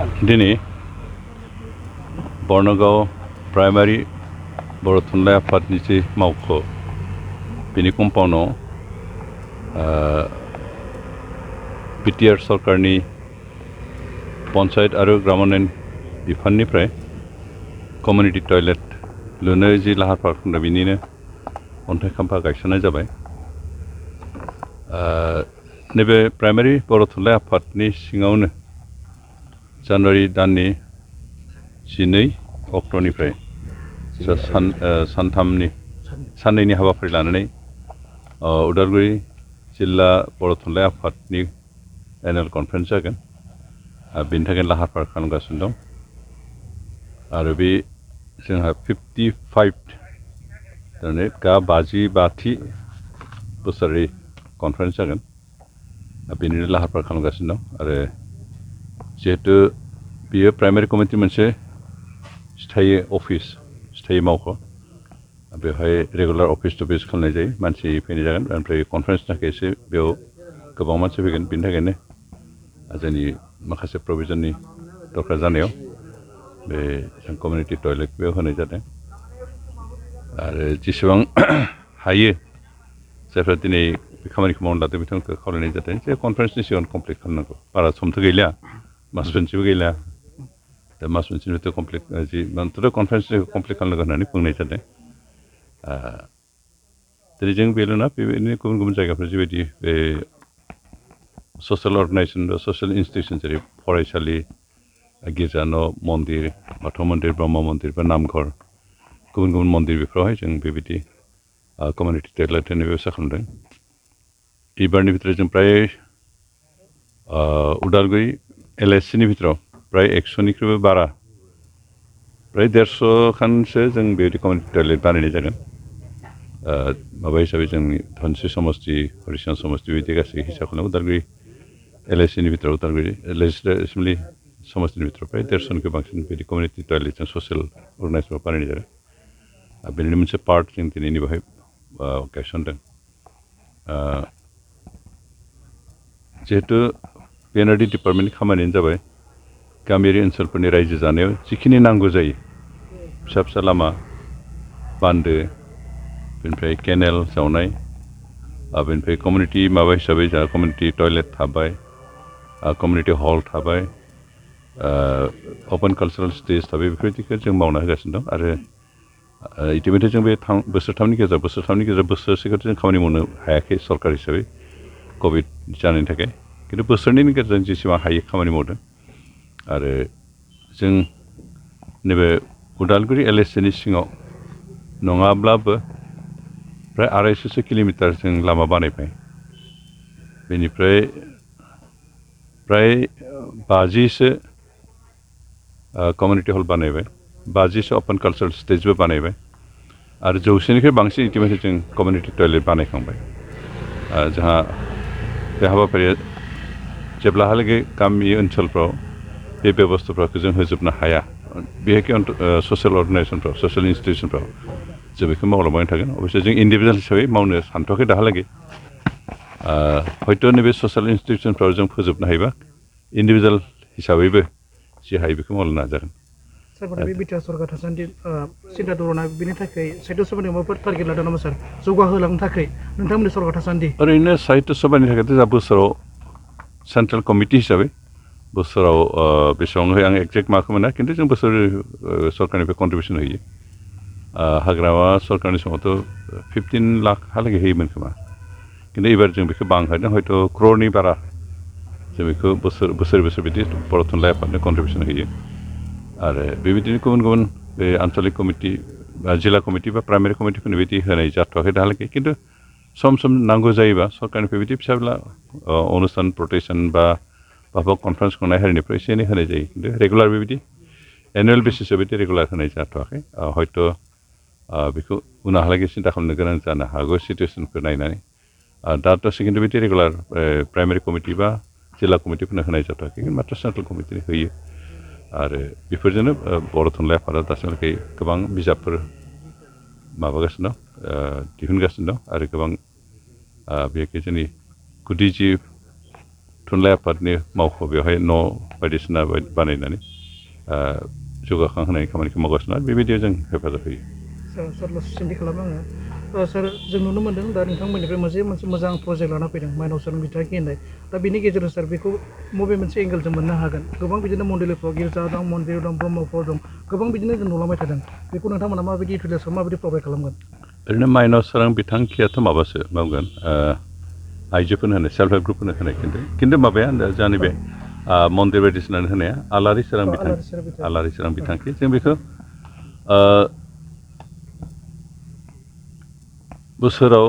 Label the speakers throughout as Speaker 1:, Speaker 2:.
Speaker 1: दिनै बरनगाव प्राइमारि बर' थुनलाइ आफादनि जि मावख' बेनि कम्पाउन्डआव बिटिआर सरकारनि पन्चायत आरो ग्रामोन्नयन बिफाननिफ्राय कमिउनिटि टयलेट लुनो जि लाहार फाहार खालामदों बिनिनो अन्थाइ खाम्फा गायसननाय जाबाय। नैबे प्राइमारि बर' थुनलाइ आफादनि सिङावनो जानुवारि दाननि 12 अक्ट'निफ्राय साननैनि हाबाफारि लानानै उदालगुरि जिल्ला बर' थुनलाइ आफादनि एनुवेल कनफारेन्स जागोन। बेनि थाखाय लाहार फाहार खालामगासिनो दं आरो बे जोंहा 55 थारमाने 55थि बोसोरारि कनफारेन्स जागोन। बेनिनो लाहार फाहार खालामगासिनो दं आरो जिहेतु बियो प्राइमारि कमिटि मोनसे स्थायी अफिस स्थायी मावख' बेवहाय रेगुलार अफिस टु अफिस खालामनाय जायो। मानसि फैनाय जागोन ओमफ्राय कनफारेन्सनि थाखाय एसे बेयाव गोबां मानसि फैगोन। बेनि थाखायनो जोंनि माखासे प्रभिजननि दरकार जानायाव बे जों कमिउनिटि टयलेट बेयाव होनाय जादों आरो जेसेबां हायो जायफ्रा दिनै बे खामानिखौ मावनो लादों बिथांमोनखौ खावलायनाय जादों जे कनफारेन्सनि सिगां कमप्लिट खालामनांगौ। बारा समथ' गैला, मास मोनसेबो गैला। दा मास मोनसेनिथ' कमप्लिट जि मान्थथ' कनफारेन्सखौ कमप्लिट खालामनांगौ होननानै बुंनाय जादों। दिनै जों बेल' नङा, बेबायदिनो गुबुन गुबुन जायगाफ्राव जिबायदि बे ससियेल अर्गानाइजेसन बा ससियेल इन्सटिटिउसन जेरै फरायसालि, गिर्जा न', मन्दिर, बाथौ मन्दिर, ब्रह्म मन्दिर बा नामघर, गुबुन गुबुन मन्दिर बेफोरावहाय जों बेबायदि कमिउनिटि टयलेट होनाय बेब'स्था खालामदों। एबारनि भितराव जों प्राय उदालगुरि LSCनि भितराव प्राय 100निख्रुइबो बारा प्राय 150 खानसो जों बेबायदि कमिउनिटि टयलेट बानायनाय जागोन। माबा हिसाबै जोंनि धनस्रि समस्ति, हरिसिंगा समस्ति बिदि गासै हिसाब खालामो उदालगुरि LSCनि भितराव उदालगुरि लेजिस्लेटिभ एसेम्बलि समस्तिनि भितराव प्राय 150निख्रुइ बांसिन बिदि कमिउनिटि टयलेट जों ससियेल अर्गानाइजेसन बानायनाय जादों। बेनिनो मोनसे पार्ट जों दिनैनि बेवहाय गायसनदों। जिहेतु PNRD डिपार्टमेन्टनि खामानियानो जाबाय गामियारि ओनसोलफोरनि रायजो जानायाव जिखिनि नांगौ जायो फिसा फिसा लामा, बान्दो, बेनिफ्राय केनेल जावनाय, बेनिफ्राय कमिउनिटि माबा हिसाबै जोंहा कमिउनिटि टयलेट थाबाय, कमिउनिटि हल थाबाय, अपेन कालचारेल स्टेज थाबाय, बेफोरबायदिखौ जों मावना होगासिनो दं आरो इतिमध्य जों बे बोसोरथामनि गेजेराव बोसोरसेखौ जों खामानि मावनो हायाखै सरकार हिसाबै कभिड जानायनि थाखाय, खिन्थु बोसोरनैनि गेजेरजों जेसेबां हायो खामानि मावदों आरो जों नैबे उदालगुरि LSCनि सिङाव नङाब्लाबो प्राय 250 किल'मिटार जों लामा बानायबाय। बेनिफ्राय प्राय 50सो कमिउनिटि हल बानायबाय, 50सो अपेन कालचारेल स्टेजबो बानायबाय आरो 100निख्रुइ बांसिन इतिमध्य जों कमिउनिटि टयलेट बानायखांबाय। जोंहा बे हाबाफारिया जेब्लाहालागै गामि ओनसोलफ्राव बे बेबस्थाफोरखौ जों होजोबनो हाया, बेहाय ससियेल अर्गानाइजेसनफ्राव, ससियेल इन्सटिटिउसनफ्राव जों बेखौ मावलांबाय थागोन। अबयस्से जों इन्डिभिजुवेल हिसाबै मावनो सानथ'वाखै दाहालागै। हयथ' नैबे ससियेल इन्सटिटिउसनफ्राव जों फोजोबनो हायोबा इन्डिभिजुवेल हिसाबैबो जि हायो बेखौ मावनो नाजागोन।
Speaker 2: सार, बे बिटिआर सरकार थासान्दि सिन्था दरना बेनि थाखाय साहित्य सभानि माबाफोर टारगेट लादों नामा सार जौगाहोलांनो थाखाय नोंथांमोननि सरकार थासान्दि? ओरैनो
Speaker 1: साहित्य सभानि थाखायथ' जोंहा बोसोराव सेन्ट्रेल कमिटि हिसाबै बोसोराव बेसेबां होयो आं एक्जेक्ट माखौ मोना, खिन्थु जों बोसोर सरकारनिफ्राय कन्ट्रिबिउसन होयो। हाग्रामा सरकारनि समावथ' 15 लाखहालागै होयोमोन खोमा, खिन्थु एबार जों बेखौ बांहोदों, हयथ' क्र'रनि बारा जों बेखौ बोसोर बिदि बर' थुनलाइ आफादनो कन्ट्रिबिउसन होयो। आरो बेबायदिनो गुबुन गुबुन बे आन्चलिक कमिटि बा जिल्ला कमिटि बा प्राइमारि कमिटिफोरनो बिदि होनाय जाथ'वाखै दाहालागै, खिन्थु सम सम नांगौ जायोबा सरकारनिफ्राय बिदि फिसा फिला अनुस्थान प्रटेक्सन बा माबा कनफारेन्स खुंनाय हारिनिफ्राय एसे एनै होनाय जायो, खिन्थु रेगुलार बेबायदि एनुवेल बेसिसाव बिदि रेगुलार होनाय जाथ'वाखै। हयथ' बेखौ उनावहालागै सिन्था खालामनो गोनां जानो हागौ सिटुवेसनखौ नायनानै। दाथ' खिन्थु बिदि रेगुलार प्राइमारि कमिटि बा जिल्ला कमिटिफोरनो होनाय जाथ'वाखै, मात्र सेन्ट्रेल कमिटिनो होयो। आरो बेफोरजोंनो बर' थुनलाइ आफादा दासिमहालागै गोबां बिजाबफोर माबागासिनो दं, दिहुनगासिनो दं आरो गोबां बेखि जोंनि गुदि जि थुनलाइ आफादनि मावख' बेवहाय न' बायदिसिना बानायनानै जौगाखांहोनायनि खामानिखौ मावगासिनो आरो बेबायदियाव जों हेफाजाब होयो।
Speaker 2: सार सोंथि खालामो आङो सार जों नुनो मोन्दों दा नोंथांमोननिफ्राय मोनसे मोजां प्रजेक्ट लाना फैदों माइनाव सोरां बिथांखि होननाय दा बेनि गेजेरजों सार बेखौ बबे मोनसे एंगेलजों मोननो हागोन गोबां बिदिनो मन्दिरफ्राव गिर्जा दं मन्दिर दं ब्रह्मफोर दं गोबां बिदिनो जों नुलांबाय थादों बेखौ नोंथांमोना माबायदि इउटिलाइज माबायदि प्रभाइड खालामगोन?
Speaker 1: ओरैनो माइनाव सोरां बिथांखियाथ' माबासो मावगोन आइजोफोरनो होनाय सेल्फ हेल्प ग्रुपफोरनो होनाय खिन्थु माबाया जोंनि बे मन्दिर बायदिसिना होनाया आलारि सोरां बिथांखि जों बेखौ बोसोराव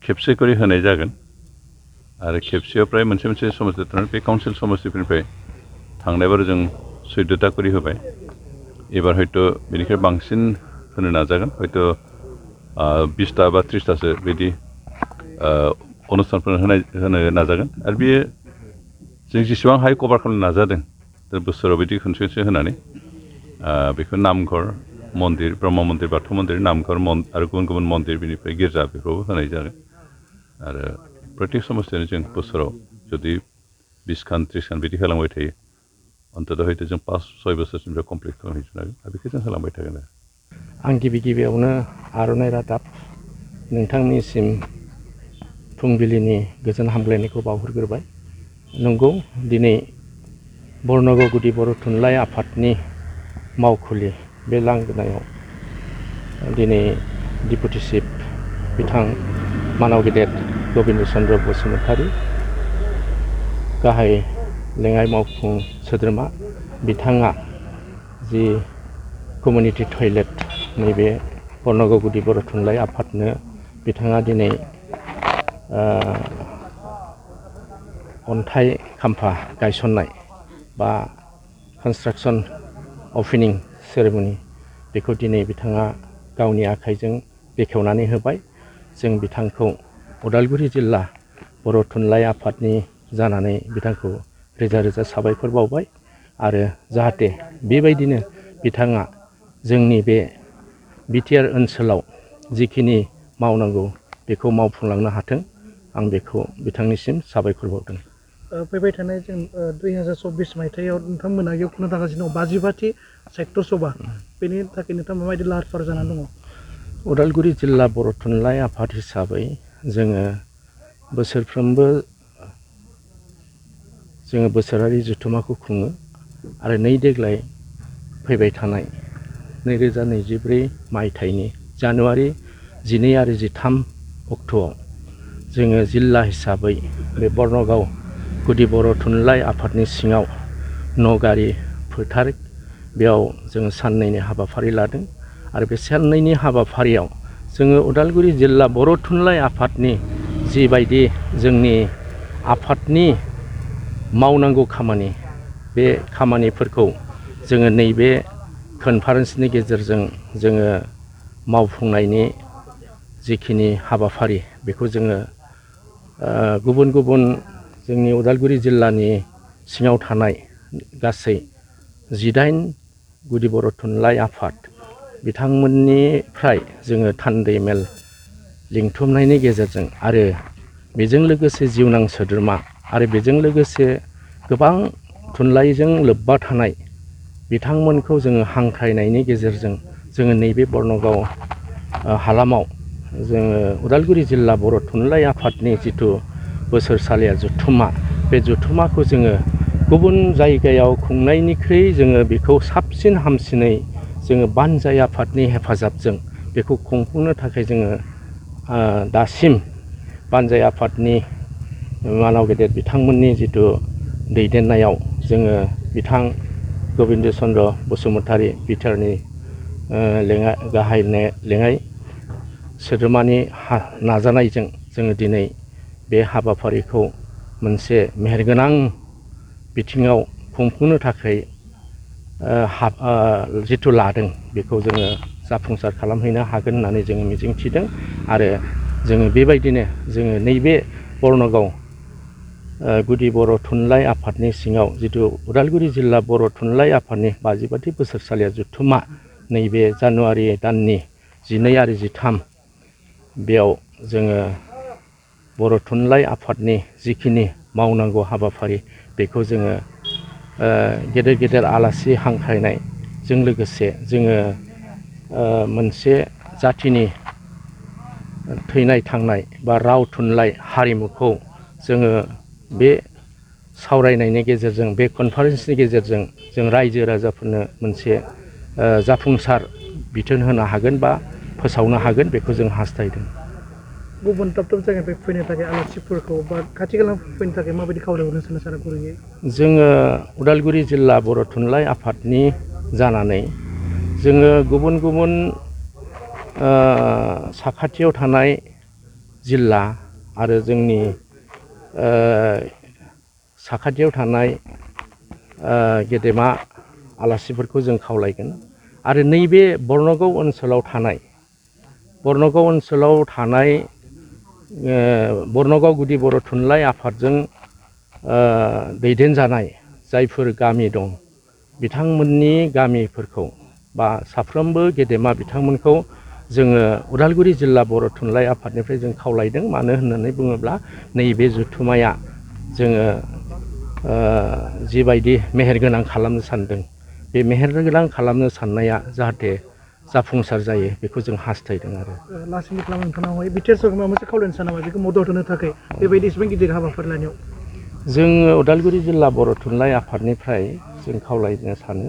Speaker 1: खेबसे करि होनाय जागोन आरो खेबसेयाव प्राय मोनसे समस्ति थानानै बे काउन्सिल समस्तिफोरनिफ्राय थांनाय बार जों 14टा करि होबाय एबार हयथ' बेनिफ्राय बांसिन होनो नाजागोन हयथ' 20टा बा 30टासो बिदि अनुस्थानफोर होनो नाजागोन आरो बेयो जों जेसेबां हाय कभार खालामनो नाजादों बोसोराव बिदि खनसे होनानै बेखौ नामघर मन्दिर ब्रह्म मन्दिर बाथौ मन्दिर नामघर आरो गुबुन गुबुन मन्दिर बेनिफ्राय गिर्जा बेफोरावबो होनाय जागोन आरो प्रत्येक समस्तियानो जों बोसोराव जुदि 20 खान 30 खान बिदि होलांबाय थायो अन्तत हयथ' जों 5-6 बोसोरसिमफ्राय कमप्लिट खालामहैजोबनो हागोन आरो बेखौ जों होलांबाय थागोन आरो
Speaker 3: आं गिबियावनो आर'नाइ रादाब नोंथांनिसिम फुंबिलिनि गोजोन हामग्लायनायखौ बावहरग्रोबाय। नंगौ दिनै बरनग गुदि बर' थुनलाइ आफादनि मावखुलि बे लांगोनायाव दिनै डिपुटि चिफ बिथां मानाव गेदेर गबिन्द चन्द्र बसुमतारी गाहाय लेङाइ मावफुं सोद्रोमा बिथाङा जि कमिउनिटि टयलेट नैबे बरनग गुदि बर' थुनलाइ आफादनो बिथाङा दिनै अन्थाइ खाम्फा गायसननाय बा कनस्ट्राक्सन अपेनिं सेरेमनि बेखौ दिनै बिथाङा गावनि आखाइजों बेखेवनानै होबाय। जों बिथांखौ उदालगुरि जिल्ला बर' थुनलाइ आफादनि जानानै बिथांखौ रोजा रोजा साबायखर बावबाय आरो जाहाथे बेबायदिनो बिथाङा जोंनि बे बिटिआर ओनसोलाव जिखिनि मावनांगौ बेखौ मावफुंलांनो हाथों आं बेखौ बिथांनिसिम साबायखर बावदों।
Speaker 2: फैबाय थानाय जों 2024 मायथाइयाव नोंथांमोना बेयाव खुंनो थागासिनो दङ 52थि साहित्य सभा बेनि थाखाय नोंथाङा माबायदि लाहार फाहार जानानै दङ?
Speaker 3: उदालगुरि जिल्ला बर' थुनलाइ आफाद हिसाबै जोङो बोसोरफ्रोमबो जोङो बोसोरारि जथुम्माखौ खुङो आरो देग्लाय फैबाय थानाय 2024 मायथाइनि जानुवारि 12 आरो 13 अक्ट'आव जोङो जिल्ला हिसाबै बे बरनगाव गुदि बर' थुनलाइ आफादनि सिङाव नगारि फोथार बेयाव जोङो साननैनि हाबाफारि लादों आरो बे साननैनि हाबाफारियाव जोङो उदालगुरि जिल्ला बर' थुनलाइ आफादनि जिबायदि जोंनि आफादनि मावनांगौ खामानि बे खामानिफोरखौ जोङो नैबे कनफारेन्सनि गेजेरजों जोङो मावफुंनायनि जिखिनि हाबाफारि बेखौ जोङो गुबुन गुबुन जोंनि उदालगुरि जिल्लानि सिङाव थानाय गासै 18 गुदि बर' थुनलाइ आफाद बिथांमोननिफ्राय जोङो थान्दै मेल लिंथुमनायनि गेजेरजों आरो बेजों लोगोसे जिउनां सोद्रोमा आरो बेजों लोगोसे गोबां थुनलाइजों लोब्बा थानाय बिथांमोनखौ जोङो हांख्रायनायनि गेजेरजों जोङो नैबे बरनगाव हालामाव जोङो उदालगुरि जिल्ला बर' थुनलाइ आफादनि जिथु बोसोरसालिया जथुम्मा बे जथुम्माखौ जोङो गुबुन जायगायाव खुंनायनिख्रुइ जोङो बेखौ साबसिन हामसिनै जोङो बानजाय आफादनि हेफाजाबजों बेखौ खुंफुंनो थाखाय जोङो दासिम बानजाय आफादनि मानाव गेदेर बिथांमोननि जिथु दैदेननायाव जोङो बिथां गबिन्द चन्द्र बसुमतारी बिटिआरनि गाहाय लेङाइ सोद्रोमानि नाजानायजों जोङो दिनै बे हाबाफारिखौ मोनसे मेहेरगोनां बिथिङाव खुंफुंनो थाखाय जिथु लादों बेखौ जोङो जाफुंसार खालामहैनो हागोन होननानै जोङो मिजिंथिदों आरो जोङो बेबायदिनो जोङो नैबे बरनगाव गुदि बर' थुनलाइ आफादनि सिङाव जिथु उदालगुरि जिल्ला बर' थुनलाइ आफादनि 52थि बोसोरसालिया जथुम्मा नैबे जानुवारि दाननि 12 आरो 13 बेयाव जोङो बर' थुनलाइ आफादनि जिखिनि मावनांगौ हाबाफारि बेखौ जोङो गेदेर गेदेर आलासि हांख्रायनायजों लोगोसे जोङो मोनसे जाथिनि थैनाय थांनाय बा राव थुनलाइ हारिमुखौ जोङो बे सावरायनायनि गेजेरजों बे कनफारेन्सनि गेजेरजों जों रायजो राजाफोरनो मोनसे जाफुंसार बिथोन होनो हागोन बा फोसावनो हागोन बेखौ जों हास्थायदों।
Speaker 2: गुबुन दाब दाब जायगानिफ्राय फैनो थाखाय आलासिफोरखौ बा खाथि खाला फैनो थाखाय माबायदि खावलायहरनो सानो सारा गुरैयै?
Speaker 3: जोङो उदालगुरि जिल्ला बर' थुनलाइ आफादनि जानानै जोङो गुबुन गुबुन साखाथियाव थानाय जिल्ला आरो जोंनि साखाथियाव थानाय गेदेमा आलासिफोरखौ जों खावलायगोन आरो नैबे बरनगाव ओनसोलाव थानाय बरनगाव गुदि बर' थुनलाइ आफादजों दैदेनजानाय जायफोर गामि दं बिथांमोननि गामिफोरखौ बा साफ्रोमबो गेदेमा बिथांमोनखौ जोङो उदालगुरि जिल्ला बर' थुनलाइ आफादनिफ्राय जों खावलायदों। मानो होननानै बुङोब्ला नैबे जथुम्माया जोङो जिबायदि मेहेरगोनां खालामनो सानदों बे मेहेरगोनां खालामनो साननाया जाहाथे जाफुंसार जायो बेखौ जों हास्थायदों। आरो
Speaker 2: लासैनो खालामो नोंथांनावहाय बिटिआर सरखारा माबा मोनसे खावलायनो सानो नामा बेखौ मदद होनो थाखाय बेबायदि इसेबां गिदिर हाबाफारि लानायाव?
Speaker 3: जोङो उदालगुरि जिल्ला बर' थुनलाइ आफादनिफ्राय जों खावलायनो सानो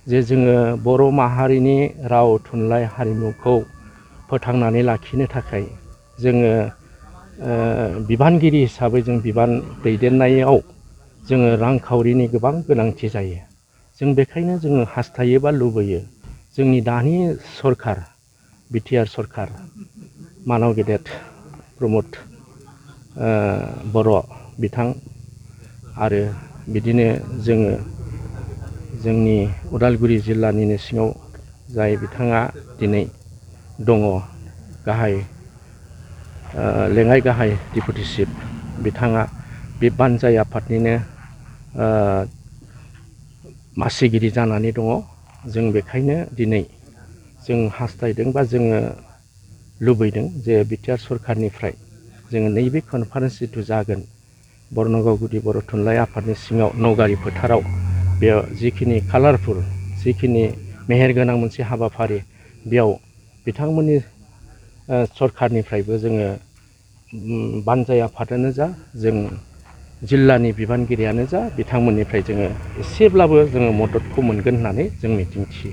Speaker 3: जे जोङो बर' माहारिनि राव थुनलाइ हारिमुखौ फोथांनानै लाखिनो थाखाय जोङो बिबानगिरि हिसाबै जों बिबान दैदेननायाव जोङो रांखावरिनि गोबां गोनांथि जायो। जों बेखायनो जोङो हास्थायो बा लुबैयो जोंनि दानि सरखार बिटिआर सरखार मानाव गेदेर प्रमद बर' बिथां आरो बिदिनो जोङो जोंनि उदालगुरि जिल्लानिनो सिङाव जाय बिथाङा दिनै दङ गाहाय लेङाइ गाहाय डिपुटि चिफ बिथाङा बे बानजाय आफादनिनो मासिगिरि जानानै दङ। जों बेखायनो दिनै जों हास्थायदों बा जोङो लुबैदों जे बिटिआर सरखारनिफ्राय जोङो नैबे कनफारेन्स जिथु जागोन बरनगाव गुदि बर' थुनलाइ आफादनि सिङाव नौगारि फोथाराव बेयाव जिखिनि कालारफुल जिखिनि मेहेरगोनां मोनसे हाबाफारि बेयाव बिथांमोननि सरखारनिफ्रायबो जोङो बानजाय आफादानो जा जों जिल्लानि बिबानगिरियानो जा बिथांमोननिफ्राय जोङो एसेब्लाबो जोङो मददखौ मोनगोन होननानै जों मिजिंथियो।